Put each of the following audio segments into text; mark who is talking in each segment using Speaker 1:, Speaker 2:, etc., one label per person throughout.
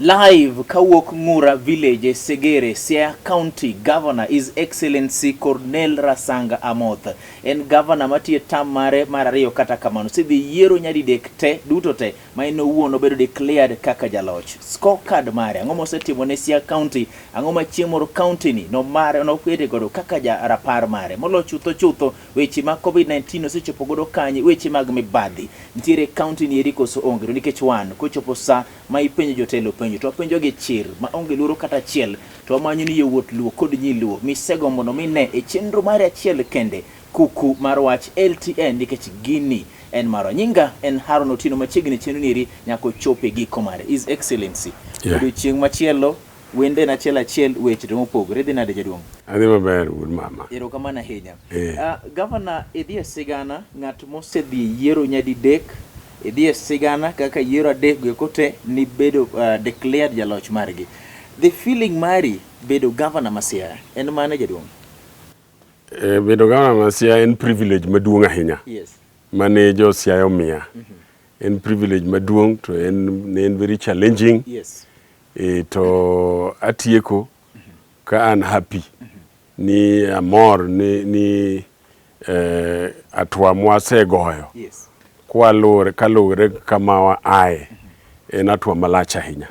Speaker 1: Live kawuok Ng'ura Village, Segere, Siaya County, Governor His Excellency Cornel Rasanga Amoth. En governor matiyo term mare mar ariyo kata kamano osedhi yiero nyadidek te duto te ma en owuon obedo declared kaka jaloch. Scorecard mare ang'o mosetimo ne Siaya County? Ang'o ma chieng' moro county ni nomare nokete godo kaka ja rapar mare? Molo chutho chutho weche mag COVID-19 osechopo godo kanye? Weche mag mibadhi nitiere county ni eri koso onge? To nikech wan kochopo sa ma ipenjo jotelo penjo to wapenjo gi chir ma onge luoro kata achiel to wamanyo ni yowuot Luo kod nyi Luo misegombo mondo mine e chenro mari achiel kende kuku mar wach LTN nikech gini en marwa. Nyinga en Haron Otieno machiegni chenro ni eri nyaka ochop e giko mare. His Excellency. Odiochieng' machielo wende en achiel achiel weche to mopogore. Idhi nade jaduong'?
Speaker 2: Adhi maber wuod mama.
Speaker 1: Erokamano ahinya. Gavana, idhi e sigana ng'at mosedhi e yiero nyadidek, idhi e sigana kaka yiero adek go eko te nibedo declared jaloch margi. The feeling mari bedo gavana ma Siaya en mane jaduong'?
Speaker 2: Bedo gavana ma Siaya en privilege maduong' ahinya. Mane jo Siaya omiya. En privilege maduong' to en ne en very challenging. To atieko ka an happy ni amor ni atwa mwasegoyo kwaluwore kaluwore kama wa aye en atwa malach ahinya.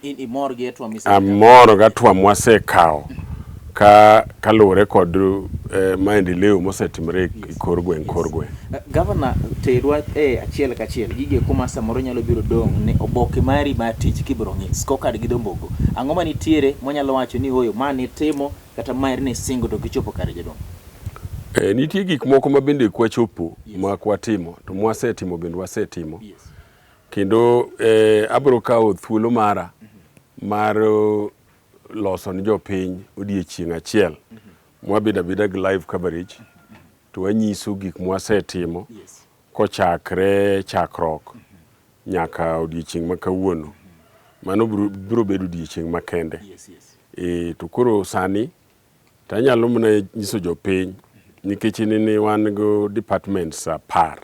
Speaker 1: Imor gi atwa misekawo?
Speaker 2: Amor gi atwa mwasekawo ka kaluwore kod maendeleo mosetimore e kor gweng' kor gweng'.
Speaker 1: Gavana, terwa e achiel kachiel gige kuma samoro nyalo biro dong' ne oboke mari mar tich kibiro ng'i scorecard gi dho mbogo. Ang'o ma nitiere mwanyalo wacho ni ooyo ma nitimo kata ma eri nisingo to kichopo kare jaduong'?
Speaker 2: Nitie gik moko ma bende kwachopo ma kwatimo to mwasetimo bende wasetimo. Kendo abiro kawo thuolo mara mar loso ne jopiny odiechieng' achiel mwabedo abeda gi live coverage to wanyiso gik mwasetimo kochakre chakruok nyaka odiechieng' ma kawuono. Mano biro bedo odiechieng' makende. To koro sani to anyalo mana nyiso jopiny nikech nene wan go departments 10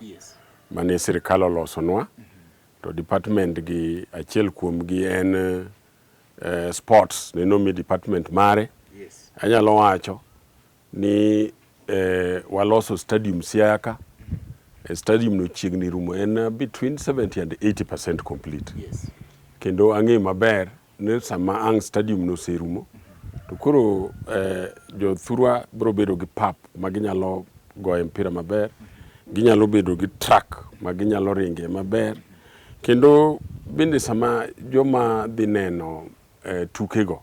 Speaker 2: mane sirikal olosonwa to department gi achiel kuomgi en sports nene omi department mare. Anyalo wacho ni waloso stadium Siaya ka. Stadium no chiegni rumo en between 70 and 80% complete. Kendo ang'eyo maber ni sama ang' stadium no oserumo to koro jothurwa biro bedo gi pap ma ginyalo goye mpira maber, ginyalo bedo gi track ma ginyalo ringe maber, kendo bende sama joma dhi neno tukego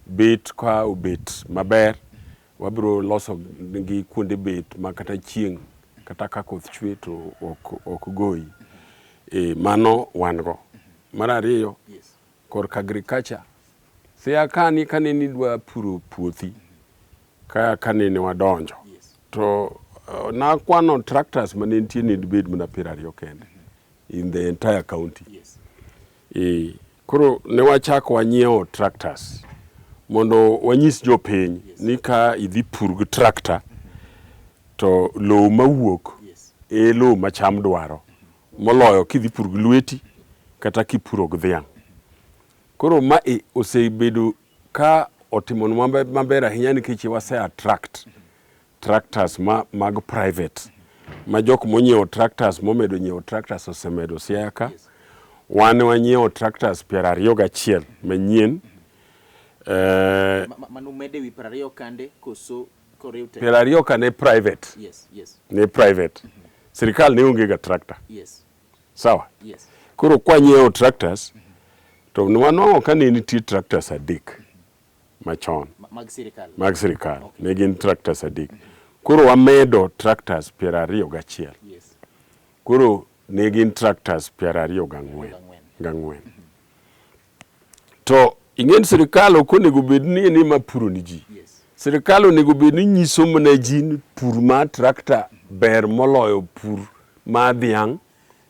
Speaker 2: bet ka obet maber, wabiro loso gi kuonde bet ma kata chieng' kata ka koth chwe to ok goyi. Mano wan go. Mar ariyo, korka agriculture, Siaya kani kane nidwa puro puothi ka kanene wadonjo to nakwano tractors mane nitie ne dibed mana 20 kende in the entire county. Koro ne wachako wanyiewo tractors mondo wanyis jopiny ni ka idhi pur gi tractor to lowo mawuok e lowo ma cham dwaro moloyo kidhi pur gi lweti kata kipuro gi dhiang'. Koro mae osebedo ka otimonwa maber ahinya nikech wase attract tractors ma mag private ma jok monyiewo tractors momedo nyiewo tractors osemedo Siaya ka. Wan wanyiewo tractors 21 manyien.
Speaker 1: Mano mede wi 20 kande koso koriw te?
Speaker 2: 20 ka ne private. Ne private. Sirikal ne onge ga tractor. Sawa? Koro kwanyiewo tractors to wanwang'o ka ne nitie tractors 3 machon.
Speaker 1: Mag sirikal.
Speaker 2: Mag sirikal. Ne gin tractors 3. Koro wamedo tractors 21. Koro ne gin tractors 24. Gang'wen. To ing'e ni sirikal ok onego bed ni en ema puro ni ji. Sirikal onego bed ni nyiso mana ji ni pur mar tractor ber moloyo pur mar dhiang',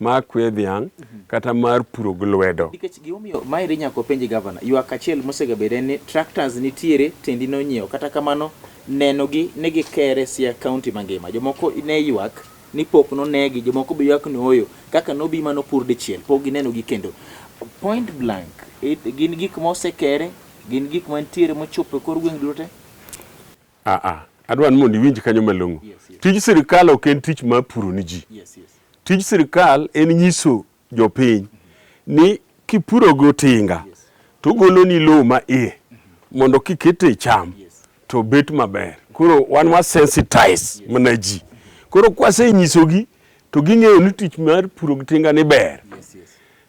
Speaker 2: mar kwe dhiang' kata mar puro gi lwedo.
Speaker 1: Nikech gimomiyo maeri nyaka openji gavana, ywak achiel mosegabedo en ni tractors nitiere tendi nonyiewo, kata kamano neno gi ne gikere Siaya County mangima. Jomoko ne ywak ni pok nonegi, jomoko be ywak ni ooyo, kaka nobi manopur dichiel, pok gineno gi kendo. Point blank, gin gik ma osekere, gin gik mantiere mochopo e kor gweng' duto te?
Speaker 2: Ah, ah. Adwa ni mondo iwinj kanyo malong'o.
Speaker 1: Yes.
Speaker 2: Tij sirikal ok en tich mar puro ni ji.
Speaker 1: Yes.
Speaker 2: Tij sirikal en nyiso jopiny ni kipuro gi otinga to ogoloni lowo ma iye mondo kikete cham to bet maber. Koro wan wa sensitize mana ji. Koro kwasenyisogi to ging'eyo ni tich mar puro gi tinga ni ber.
Speaker 1: Yes.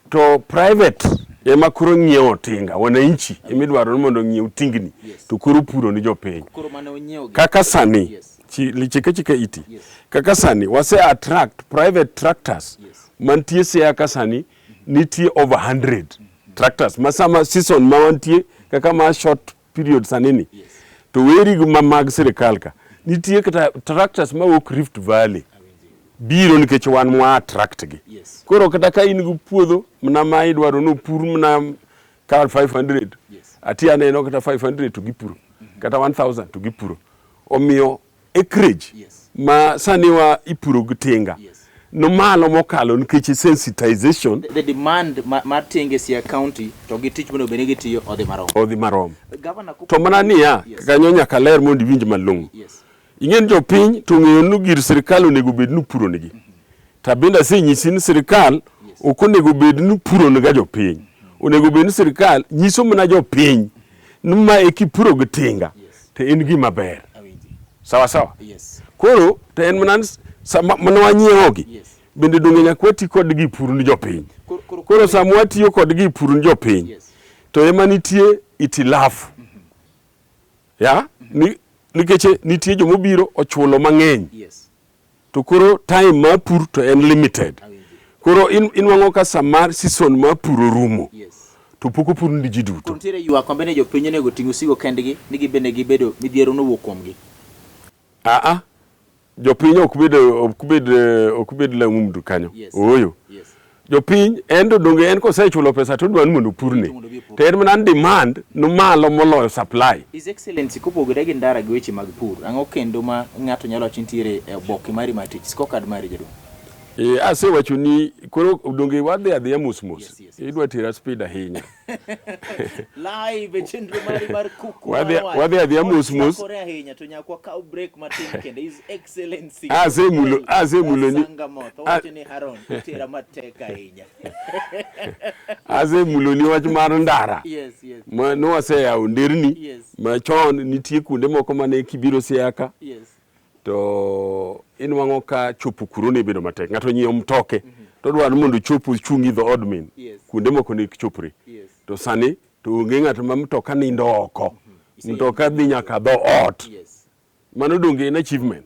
Speaker 2: To private ema koro ng'iewo tinga, wananchi ema idwaro ni mondo ong'iew tingni to koro puro ni jopiny.
Speaker 1: Koro mane onyiewo gi.
Speaker 2: Kaka sani, chike chike iti. Kaka sani wase attract private tractors mantie Siaya ka sani nitie over 100 tractors ma sama season ma wantie kaka ma short period sani ni to weri gi ma mag sirikal ka nitie kata tractors mawuok Rift Valley biro nikech wan mwa attract gi. Koro kata ka in gi puodho mana ma idwaro ni opur mana kar 500 ati aneno kata 500 to gipuro kata 1000 to gipuro. Omiyo acreage ma sani wa ipuro gi tinga no malo mokalo nikech sensitization.
Speaker 1: The demand mar tinga e Siaya County to gi tich monego bed ni gitiyo odhi marom.
Speaker 2: Odhi marom.
Speaker 1: Governor,
Speaker 2: To mana niya, kanyo nyaka ler mondo iwinj malong'o. Ing'e ni jopiny to ong'eyo ni gir sirikal onego bed ni puro nigi. To bende asenyisi ni sirikal ok onego bed ni puro niga jopiny. Onego bed ni sirikal nyiso mana jopiny ni ma e kipuro gi tinga to en gima ber. Sawa sawa? Koro to en mana sama mana wanyiewo gi bende donge nyaka wati kodgi pur ni jopiny. Koro sama watiyo kodgi pur ni jopiny to ema nitie itilafu. Ya? Nikech nitie jomobiro ochulo mang'eny. To koro time mar pur to en limited. Koro inwang'o ka sama season mar pur orumo to pok opur ni ji duto.
Speaker 1: Nitiere ywak ma bende jopiny onego ting' osigo kendgi ni gibende gibedo midhiero nowuok kuomgi.
Speaker 2: Aa, jopiny ok bed ok bed ok bed laumdu kanyo. Ooyo. Jopiny en to donge en kosechulo pesa to odwa ni mondo opurne. To en mana demand no malo moloyo supply.
Speaker 1: His Excellency, kopogore gi ndara gi weche mag pur, ang'o kendo ma ng'ato nyalo wacho nitiere e oboke mari mar tich, scorecard mari jaduong'?
Speaker 2: Asewacho ni koro donge wadhi adhiya mos mos. Idwa tera speed ahinya.
Speaker 1: Live e chenro mari mar kuku.
Speaker 2: Wadhi adhiya mos mos.
Speaker 1: Kore ahinya to nyaka wakaw break matin kendo His Excellency.
Speaker 2: Asemulo ni
Speaker 1: Sanga Moth owacho ni Haron tera matek ahinya.
Speaker 2: Asemulo ni wach mar ndara.
Speaker 1: Yes.
Speaker 2: Ma ne waseyawo nderni machon nitie kuonde moko mane kibiro Siaya ka. To inwang'o ka chopo kuro ne bedo matek. Ng'ato nyiewo mtoke to odwaro mondo ochop ochung' e dho od min. Kuonde moko ne ok chopre. To sani to onge ng'at ma mtoka nindo oko. Mtoka dhi nyaka dho ot. Mano donge en achievement?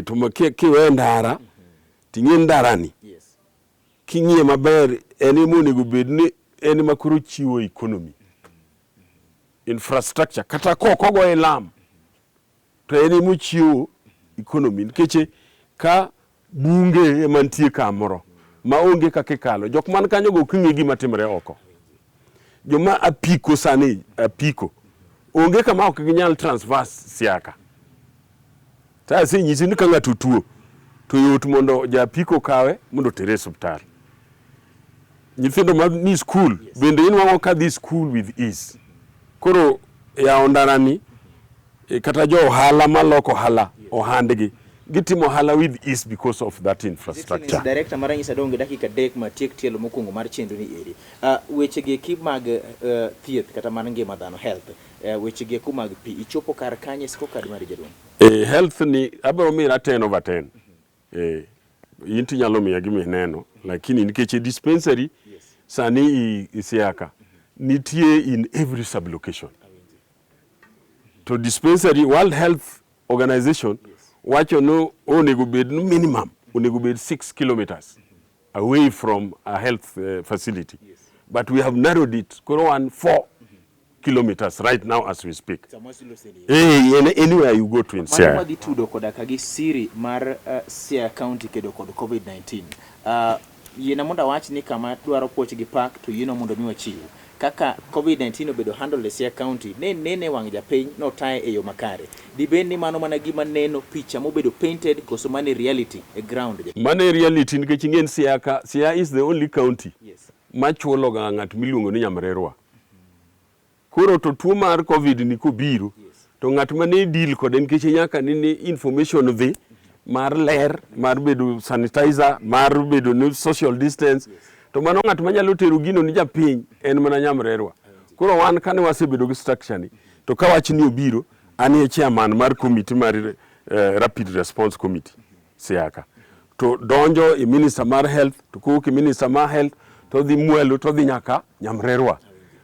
Speaker 2: To kiweyo ndara, ting'e ndarani. King'iye maber, en ema onego bed ni en ema koro chiwo economy. Infrastructure, kata kok ogoye lam, to en ema ochiwo economy. Nikech ka bunge ema nitie kamoro ma onge kaka ikalo, jok man kanyogo ok ng'e gima timore oko. Joma apiko sani, apiko, onge kama ok ginyal transverse Siaya. To asenyisi ni ka ng'ato tuo, to yot mondo ja apiko kawe mondo otere e osiptal. Nyithindo ma ni skul bende inwang'o ka dhi skul with ease. Koro yawo ndarani kata jo ohala maloko ohala ohandgi gitimo ohala with ease because of that infrastructure.
Speaker 1: Director mara nyisa dong' gi dakika 3 matiek tielo mokwongo mar chenro ni eri. Weche gi eki mag thieth kata mar ngima dhano health, weche gi eko mag pi ichopo kar kanye scorecard mari jaduong'?
Speaker 2: Health ni abiro mira 10 over 10. In tinyalo miya gima ineno, lakini nikech e dispensary sani i Siaya ka nitie in every sub-location. To dispensary World Health Organization wacho ni onego bed ni minimum onego bed 6 kilometers away from a health facility. But we have narrowed it. Koro wan 4 kilometers right now as we speak. Anywhere you go to in Siaya.
Speaker 1: Mano wadhi tudo koda ka gi siri mar Siaya County kedo kod COVID-19. Yiena mondo awach ni kama dwaro puoch gi pak to yienwa mondo mi wachiw. Kaka COVID-19 obedo handled e Siaya County, ne nene wang' japiny notaye e yo makare. Dibed ni mano mana gima neno picha mobedo painted koso mane reality e ground?
Speaker 2: Mane reality nikech ing'e ni Siaya ka, Siaya is the only county. machuloga ng'at miluongo ni nyamrerwa. Koro to tuo mar Covid ni kobiro to ng'at ma ne deal kode nikech nyaka ni ni information dhi mar ler mar bedo sanitizer mar bedo ni social distance to mano ng'at manyalo tero gino ni japiny en mana nyamrerwa. Koro wan kane wasebedo gi structure ni to ka wach ni obiro an e chairman mar committee mar rapid response committee Siaya to donjo i minister mar health to kowuok i minister mar health to dhi mwalo to dhi nyaka nyamrerwa.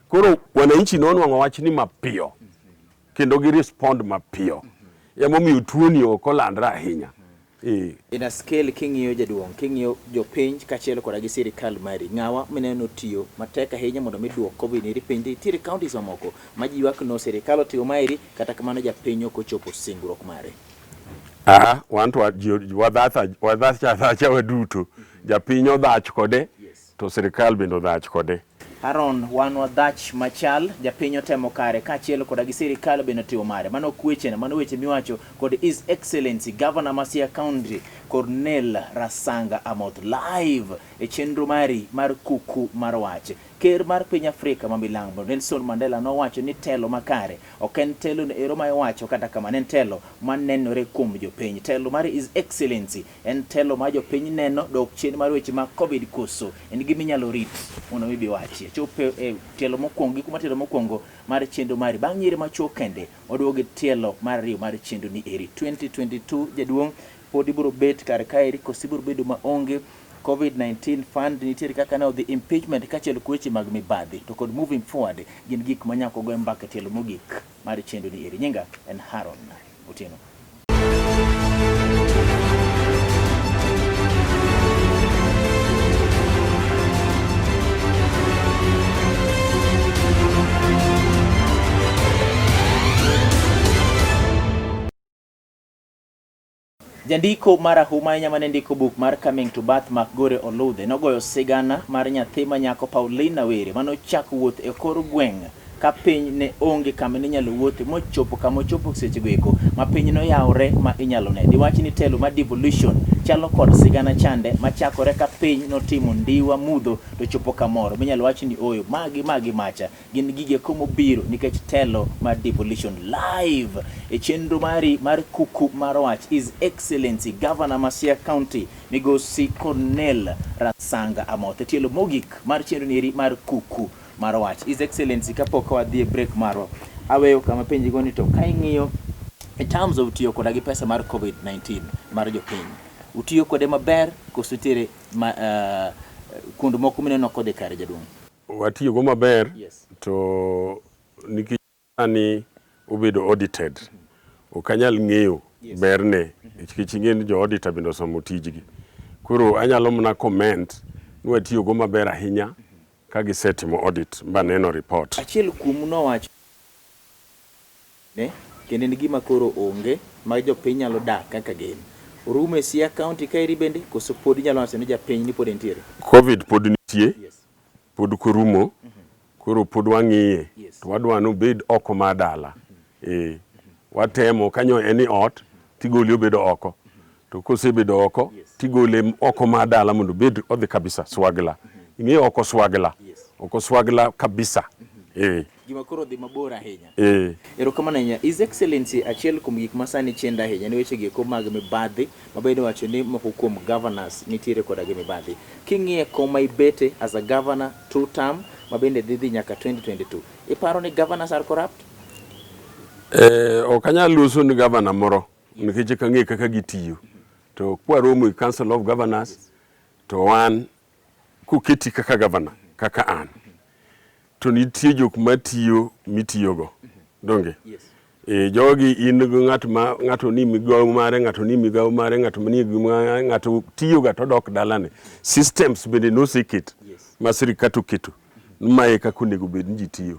Speaker 2: Koro wananchi nonwang'o wach ni mapiyo kendo gi respond mapiyo. Emomiyo tuoni ok olandre ahinya. Eh.
Speaker 1: In a scale king'iyo jaduong', king'iyo jopiny kaachiel koda gi sirikal mari, ng'awa mineno tiyo matek ahinya mondo mi duok Covid eri piny? Nitiere counties mamoko ma ji ywak no sirikal otimo maeri, kata kamano japiny ok ochopo singruok mare.
Speaker 2: Ah, wan to wadhach adhacha waduto. Japiny odhach kode, to sirikal bende odhach kode.
Speaker 1: Aaron, wan wadhach machal, japiny otemo kare kaachiel koda gi sirikal bende otimo mare. Mano ok wechena, mano weche miwacho kod His Excellency Governor ma Siaya County Cornel Rasanga Amoth live e chenro mari mar kuku mar wach. Ker mar piny Afrika ma milambo Nelson Mandela nowacho ni telo makare ok en telo no ero ma iwacho kata kamano en telo manenore kuom jopiny. Telo mar His Excellency en telo ma jopiny neno dok chien mar weche mag Covid koso en gima inyalo rit mondo mi bi wachi. Chopo e tielo mokwongo giko mar tielo mokwongo mar chenro mari bang' nyiri machuok kende waduogo gi tielo mar ariyo mar chenro ni eri 2022 jaduong' pod ibiro bet kar kaeri koso ibiro bedo maonge COVID-19 fund nitiere kaka ne odhi impeachment kaachiel kod weche mag mibadhi to kod moving forward gin gik ma nyaka wago mbaka e tielo mogik mar chenro ni eri. Nyinga en Haron Otieno. Jandiko marahuma ahinya mane ndiko buk mar Coming to Birth Makgore Oludhe nogoyo sigana mar nyathi ma nyako Paulina Were mane ochako wuoth e kor gweng' ka piny ne onge kama ne inyalo wuothe mochopo kama ochopo sechego eko ma piny noyawre ma inyalo ne. Diwach ni telo mar devolution chalo kod sigana chande machakore ka piny notimo ndiwa mudho to chopo kamoro minyalo wach ni oyo magi magi macha gin gige komobiro nikech telo mar devolution live e chenro mari mar kuku mar wach His Excellency Governor ma Siaya County Migosi Cornel Rasanga Amoth e tielo mogik mar chenro nieri mar kuku mar wach. His Excellency kapok wadhi e break marwa aweyo kama penjigo ni to ka ing'iyo in terms of tiyo koda gi pesa mar COVID-19 mar jopiny utiyo kode maber koso nitiere ma, kuond moko mineno kodhi kare jaduong'?
Speaker 2: Watiyogo maber
Speaker 1: Yes.
Speaker 2: to nikech sani obedo audited ok anyal ng'eyo berne nikech ing'e ni jo auditor bende osomo tijgi. Koro anyalo mana comment ni watiyogo maber ahinya ka gisetimo audit maneno report.
Speaker 1: Achiel kuomu nowacho ne kendo en gima koro onge ma jopiny nyalo dak kaka gin. Orumo e Siaya County kaeri bende koso pod inyalo wacho ni japiny ni pod entiere?
Speaker 2: Covid pod nitie,
Speaker 1: Yes.
Speaker 2: pod korumo, koro pod wang'iye
Speaker 1: Yes.
Speaker 2: to wadwa ni obed oko mar dala. Eh, watemo kanyo en i ot tigole obedo oko. To kosebedo oko tigole oko mar dala mondo obed odhi kabisa swagla. Ing'eyo oko swagla.
Speaker 1: Yes.
Speaker 2: Oko swagla kabisa. Eh,
Speaker 1: Gima koro dhi mabor ahinya.
Speaker 2: eh.
Speaker 1: Erokamano ahinya. His Excellency, achiel kuom gik ma sani chendo ahinya ni weche gieko mag mibadhi ma bende iwacho ni moko kuom governors nitiere koda gi mibadhi. King'iye koma ibete as a governor two term ma bende dhi dhi nyaka 2022. Iparo ni governors are corrupt?
Speaker 2: Eh, ok anyal loso ni governor moro nikech ok ang'eyo kaka gitiyo. To kwaromo e Council of Governors to wan koketi kaka governor kaka an to nitie jok matiyo mitiyogo donge?
Speaker 1: Yes.
Speaker 2: E, jogi in gi ng'at ma ng'ato ni migawo mare ng'ato ni migawo mare ng'ato ni ng'ato tiyoga to dok dalane. Systems bende noseket
Speaker 1: Yes.
Speaker 2: ma sirkal oketo mae kaka onego bed ni ji tiyo.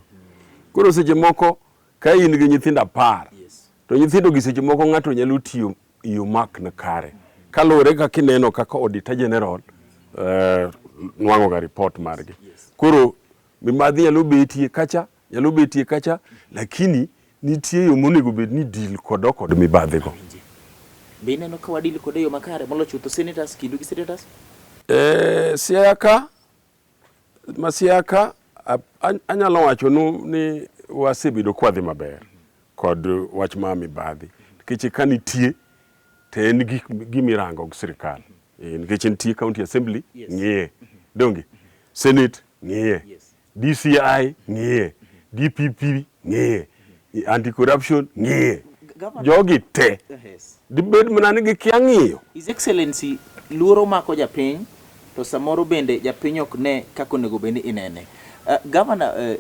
Speaker 2: Koro seche moko ka in gi nyithindo 10
Speaker 1: Yes.
Speaker 2: to nyithindo gi seche moko ng'ato nyalo tiyo e yo mak na kare kaluwore kaka ineno kaka Auditor General nwang'o ga report margi. Koro mibadhi nyalo betie kacha nyalo betie kacha lakini nitie yo monego bed ni deal kod kod mibadhi go.
Speaker 1: Be ineno ka wadil kode e yo makare molo chutho senators kindu gi senators?
Speaker 2: Eh, Siaya ka Ma Siaya ka anyalo wacho nu ni wasebedo kwadhi maber kod wach ma mibadhi nikech ka nitie to en gik gimirango gi sirikal. Nikech nitie county assembly ng'iye, donge senate ng'iye, DCI ng'iye, DPP ng'iye, anti corruption ng'iye, jogi te dibed mana ni gikia ng'iyo.
Speaker 1: His Excellency, luoro mako japiny to samoro bende japiny ok ne kaka onego bed ni inene. Governor,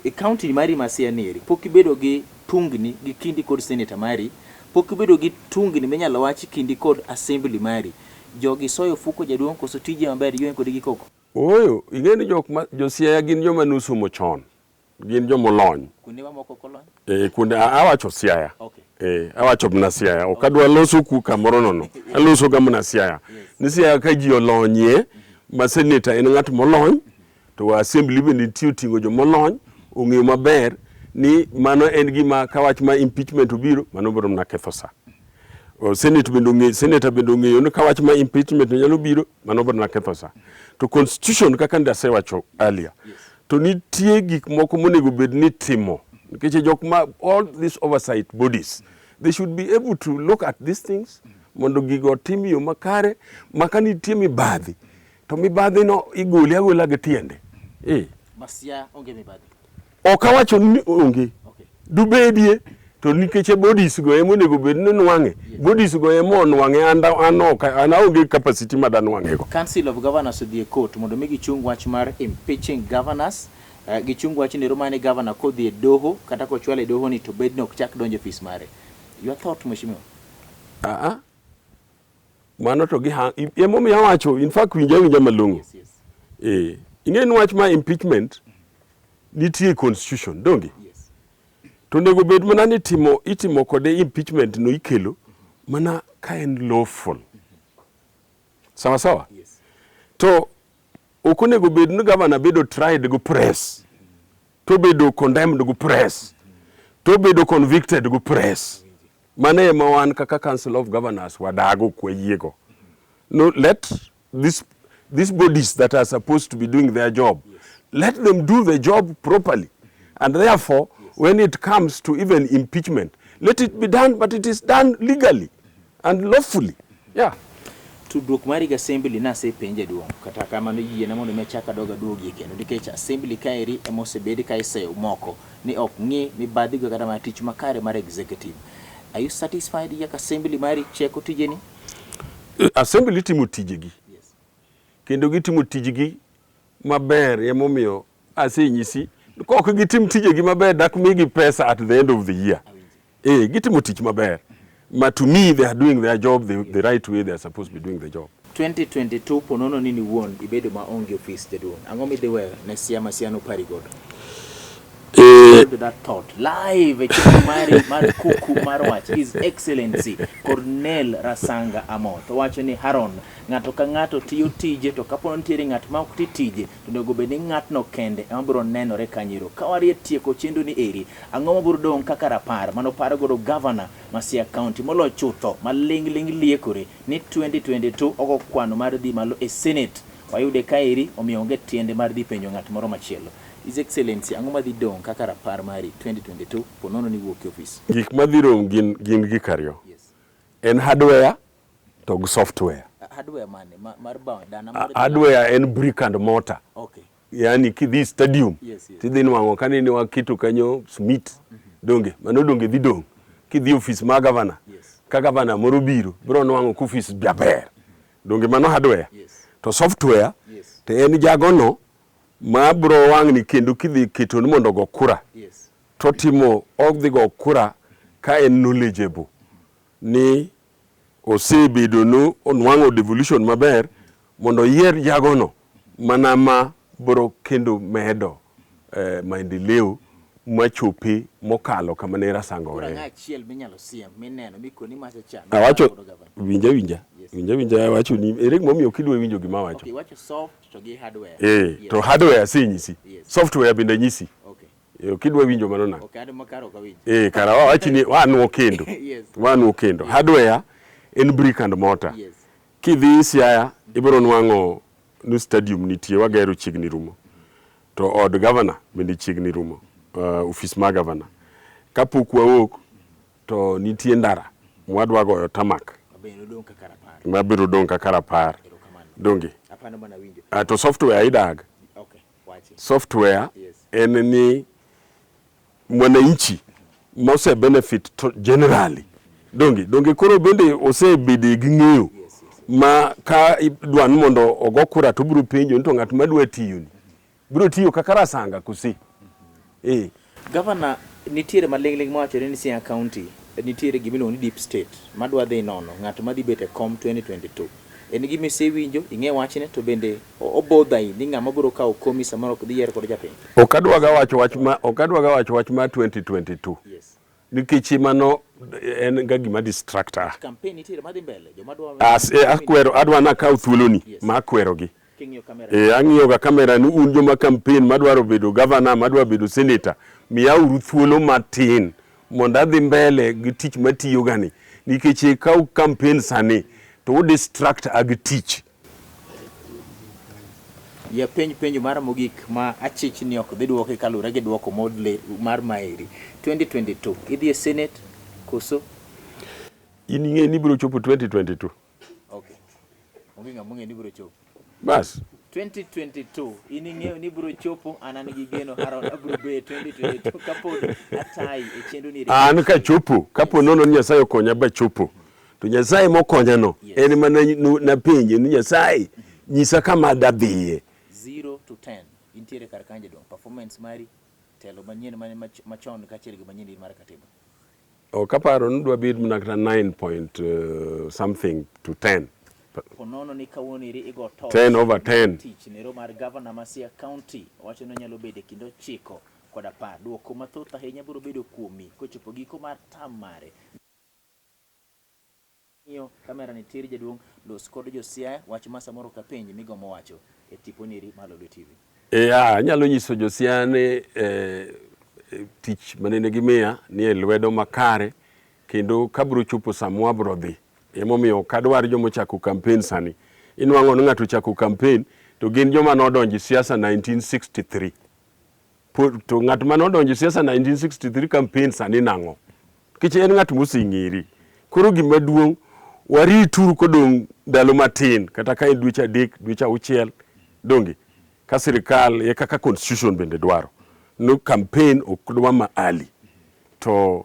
Speaker 1: e county mari ma Siaya nieri pok ibedo gi tungni gi kindi kod senator mari, pok ibedo gi tungni minyalo wach kindi kod assembly mari. Jogi soyo ofuko jaduong' koso tije maber ionge kode gi koko?
Speaker 2: Ooyo, ing'e ni jok ma jo-Siaya gin joma nosomo chon, gin joma olony.
Speaker 1: Kuonde mamoko ok olony?
Speaker 2: Kuonde awacho Siaya.
Speaker 1: Okay.
Speaker 2: Awacho mana Siaya, ok adwa loso ku kamoro nono. Aloso ga mana Siaya. Ni Siaya ka ji olonyie, ma senator en ng'at molony, to assembly bende nitie oting'o joma olony, ong'eyo maber ni mano en gima ka wach ma impeachment obiro, mano biro mana ketho sa. Senate bende ong'eyo, senator bende ong'eyo ni ka wach ma impeachment nyalo biro, mano biro mana ketho sa. To constitution kaka nde asewacho earlier, to nitie gik moko monego bed ni timo nikech jok ma all these oversight bodies, they should be able to look at these things mondo gigo otim yo makare ma ka nitie mibadhi to mibadhi no igole agola gi tiende.
Speaker 1: Masia onge mibadhi.
Speaker 2: Ok awacho ni onge. Dubedie to nikech bodies go ema onego bed ni nwang'e. Bodies go ema onwang'e, an ok an aonge capacity ma danwang'e go.
Speaker 1: Council of Governors odhi e court mondo mi gichung wach mar impeaching governors. Gichung wach ni mane governor kodhi e doho kata kochwale e doho ni to bed ni ok chak donjo e ofis mare. Your thought, mheshimiwa?
Speaker 2: Mano to gi emomiyo awacho, in fact winja awinja malong'o.
Speaker 1: Yes.
Speaker 2: Ing'e ni wach ma impeachment nitie e constitution, donge?
Speaker 1: Yes.
Speaker 2: To onego bed mana ni itimo kode impeachment no ikelo mana ka en lawful. Sawa sawa?
Speaker 1: Yes.
Speaker 2: To ok onego bed ni governor bedo tried gi press, to bedo condemned gi press, to bedo convicted gi press. Mano ema wan kaka Council of Governors wadago kwayiego. No, let these bodies that are supposed to be doing their job, let them do the job properly. And therefore, when it comes to even impeachment, let it be done, but it is done legally and lawfully. Yeah.
Speaker 1: Tudruok mari gi assembly nasepenje duong', kata kamano yiena mondo mi achak adog aduogie kendo nikech assembly kaeri ema osebed ka iseyo moko ni ok ng'i mibadhi go kata mana tich makare mar executive. Are you satisfied gi kaka assembly mari cheko tijeni?
Speaker 2: Assembly timo tijegi. Kendo gitimo tijgi maber, emomiyo asenyisi kok gitim tijegi maber dak migi pesa at the end of the year. Gitimo tich maber. Ma to me they are doing their job the right way they are supposed to be doing the job.
Speaker 1: 2022 ponono ni niwuon ibedo maonge ofis jaduong'. Ang'o midhi weyo ne Siaya ma Siaya nopari godo? Hold that thought live e chenro mari mar kuku mar wach. His Excellency Cornel Rasanga Amoth owacho ni Haron, ng'ato ka ng'ato tiyo tije, to kapo nitiere ng'at ma ok ti tije to onego bed ni ng'atno kende ema biro nenore kanyero. Ka warie tieko chenro ni eri, ang'o mabiro dong' kaka rapar mano paro godo governor ma Siaya County molo chutho ma ling' ling' liekore ni 2022 ogo kwano mar dhi malo e Senate. Wayude kaeri, omiyo onge tiende mar dhi penjo ng'at moro machielo. His Excellency, ang'o madhi dong' kaka rapar mari 2022 ponono ni wuok e ofis?
Speaker 2: Gik madhi dong' gin gik ariyo.
Speaker 1: Yes.
Speaker 2: En hardware to gi software.
Speaker 1: Hardware mane? Mar bawo dana mar
Speaker 2: Hardware en brick and mortar.
Speaker 1: Okay.
Speaker 2: Yani kidhi stadium
Speaker 1: Yes.
Speaker 2: tidhi nwang'o ka nene waketo kanyo Smith, donge mano donge dhi dong'. Kidhi ofis mar governor, ka governor moro biro biro nwang'o ka ofis jaber, donge mano hardware?
Speaker 1: Yes.
Speaker 2: To software
Speaker 1: Yes.
Speaker 2: to en jagono ma bro wang'ni kendo kidhi keto ni mondo ogo kura,
Speaker 1: Yes.
Speaker 2: to timo odhi go kura ka en knowledgeable ni osebedo no onwang'o devolution maber mondo oyier jagono mana ma bro kendo medo maendeleo machopi mokalo kama ne Rasanga
Speaker 1: Kura
Speaker 2: oweyo.
Speaker 1: ng'a achiel minyalo siem mineno mikoni macha cha.
Speaker 2: Awacho winja winja winja winja awacho ni ere gimomiyo ok idwa winjo gima awacho.
Speaker 1: Okay, iwacho soft to gi hardware.
Speaker 2: Yes. To hardware asenyisi.
Speaker 1: Yes.
Speaker 2: Software bende anyisi.
Speaker 1: Okay.
Speaker 2: Ok idwa winjo mano nang'o?
Speaker 1: Ok, an makaro ok awinj.
Speaker 2: Kara wawachi ni wanuo kendo.
Speaker 1: Yes.
Speaker 2: Wanuo kendo. Hardware en brick and mortar.
Speaker 1: Yes.
Speaker 2: Kidhi Siaya ibiro nwang'o ni stadium nitie wagero chiegni rumo. To od gavana bende chiegni rumo, ofis mar gavana. Kapok wawuok to nitie ndara mwadwa goyo tamak mabiro dong' kaka rapar. Donge? To software idag. Software en ni mwananchi mose benefit to generally. Donge? Donge koro bende osebede gi ng'eyo ma ka idwa ni mondo ogo kura to obiro penjo ni to ng'at madwa tiyo ni biro tiyo kaka Rasanga kose? Eh.
Speaker 1: Gavana, nitiere maling'ling' mawachore ni Siaya County nitiere gima iluongo ni deep state madwa dhi nono ng'at madhi bet e kom 2022. En gima isewinjo, ing'e wachne to bende obodhai ni ng'ama biro kawo komi samoro ok dhi yier kod japiny.
Speaker 2: Ok adwaga wacho wach ma ok adwaga wacho wach ma 2022.
Speaker 1: Yes.
Speaker 2: Nikech mano en ga gima distractor.
Speaker 1: Campaign nitiere madhi mbele, joma dwa
Speaker 2: As, akwero adwa nakaw thuoloni
Speaker 1: Yes.
Speaker 2: ma akwerogi.
Speaker 1: King'iyo kamera.
Speaker 2: Ang'iyo ga kamera ni un joma campaign madwaro bedo governor, madwaro bedo senator, miyauru thuolo matin mondo adhi mbele gi tich matiyo gani nikech ka campaign sani to u distract ag tich.
Speaker 1: Ya penj penjo mara mogik ma achich ni ok dhi dwoke kaluwore gi dwoko modle mar maeri. 2022 idhi e Senate koso?
Speaker 2: In ing'e ni ibiro chopo 2022.
Speaker 1: Okay. Onge ng'ama ong'eyo ni ibiro chopo.
Speaker 2: Bas.
Speaker 1: 2022 in ing'eyo ni ibiro chopo, an an gi geno Haron abiro bet 2022 kapod atayi e chenro ni.
Speaker 2: An kachopo, kapo nono ni Nyasaye okonya bachopo. To Nyasaye mokonya no,
Speaker 1: Yes.
Speaker 2: en mana napenje ni Nyasaye nyisa kama dadhiye.
Speaker 1: 0 to 10 intiere kar kanje dong performance mari telo manyien mane machon kaachiel gi manyien mar katiba.
Speaker 2: Ok aparo ni dwa bed mana kata 9 point something to 10.
Speaker 1: Ponono ni kawuono eri igo tos
Speaker 2: 10 over 10.
Speaker 1: Tich nero mar governor ma Siaya County owacho ni onyalo bedo e kind 9 kod 10. Duoko mathoth ahinya biro bedo kuomi kochopo giko mar term mare. Ng'iyo kamera ni tir jaduong' los kod jo Siaya wach ma samoro kapenji migomo wacho e tipo neri mar Lolwe TV.
Speaker 2: Anyalo nyiso jo Siaya ni tich manene gimiya ni e lwedo makare kendo kabiro chopo sama wabiro dhi. Emomiyo ok adwar joma ochako campaign sani. Inwang'o ni ng'ato ochako campaign to gin joma nodonjo e siasa 1963. To ng'at mane odonjo e siasa 1963 campaign sani nang'o? Nikech en ng'at moseng'ere. Koro gima duong' warituru kodong' ndalo matin kata ka en dweche 3, dweche 6 donge? Ka sirikal e kaka constitution bende dwaro. No campaign ok dwa ma early. To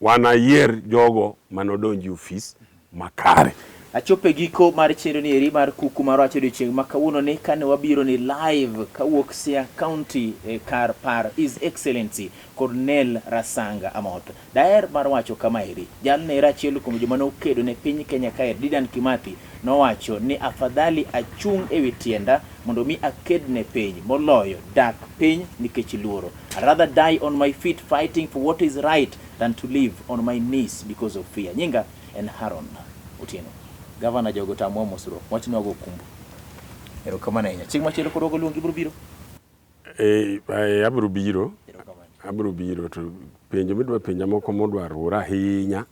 Speaker 2: wanayier jogo manodonji ofis makare.
Speaker 1: Achopo e giko mar chenro ni eri mar kuku mar wach odiochieng' ma kawuono ni kane wabiro ni live kawuok Siaya County e kar par His Excellency Cornel Rasanga Amoth. Daher mar wacho kama eri, jalno ero achiel kuom joma nokedo ne piny Kenya kae Dedan Kimathi nowacho ni afadhali achung' ewi tienda mondo mi aked ne piny moloyo dak piny nikech luoro. I'd rather die on my feet fighting for what is right than to live on my knees because of fear. Nyinga en Haron Otieno. Gavana jogo tamwa mosruok. Wachni wago kumbu. Erokamano ahinya. Chieng' machielo koro wago luongi ibiro biro.
Speaker 2: Abiro biro. Abiro biro to penjo midwa penja moko modwa rura ahinya.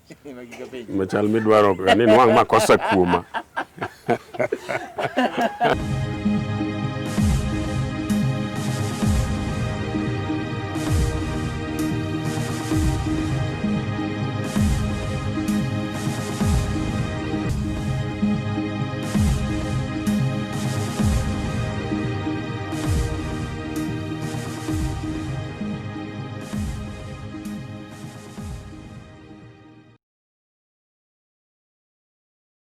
Speaker 2: Machal midwaro ni nwang' makosa kuoma.